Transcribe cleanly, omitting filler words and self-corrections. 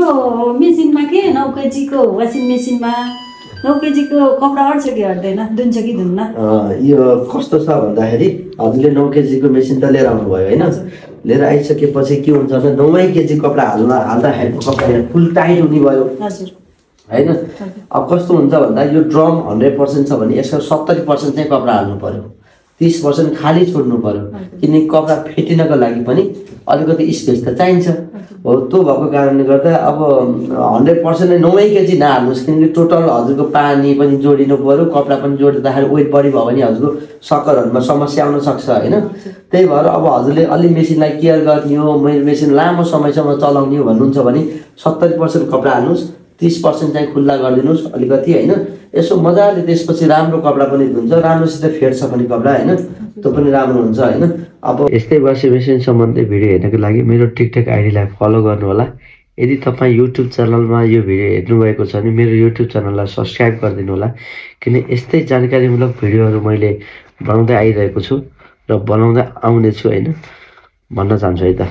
यो मेसिनमा के 9 केजीको वासिङ मेसिनमा 9 केजीको कपडा अट्छ कि अट्दैन, धुन्छ कि धुन्न? यो कस्तो छ भन्दाखेरि हजुरले 9 केजीको मेसिन त लिएर आउनुभयो होइन, लिएर आइसकेपछि के हुन्छ भने 9 केजी कपडा हाल्दाखेरि कपडा फुल टाइट हुने भयो होइन। अब कस्तो हुन्छ भन्दा यो ड्रम 100% छ भने यसको 70% चाहिँ कपडा हाल्नु पर्यो, 30% खाली छोड्नु पर्यो, किनकि कपडा फेटिनको लागि पनि अलिकति स्पेस त चाहिन्छ। हो त्यो भएको कारणले गर्दा अब 100% नै 9 केजी नहाल्नुहोस्, किनकि टोटल हजुरको पानी पनि जोडिनु पर्यो, कपडा पनि जोडिँदाखेरि वेट बढी भयो भने हजुरको सक्करहरूमा समस्या आउन सक्छ होइन। त्यही भएर अब हजुरले अलि मेसिनलाई केयर गर्ने हो, मेरो मेसिन लामो समयसम्म चलाउने हो भन्नुहुन्छ भने 70% कपडा हाल्नुहोस्, 30% चाहिँ खुल्ला गरिदिनुहोस् अलिकति होइन। यसो मजाले त्यसपछि राम्रो कपडा पनि धुन्छ, राम्रोसित फेर्छ पनि कपडा होइन, त्यो पनि राम्रो हुन्छ होइन। अब यस्तै वासिङ मेसिन सम्बन्धी भिडियो हेर्नको लागि मेरो टिकटक आइडीलाई फलो गर्नु होला। यदि तपाईँ युट्युब च्यानलमा यो भिडियो हेर्नुभएको छ भने मेरो युट्युब च्यानललाई सब्सक्राइब गरिदिनु होला, किन यस्तै जानकारीमूलक भिडियोहरू मैले बनाउँदै आइरहेको छु र बनाउँदै आउनेछु होइन भन्न चाहन्छु है त।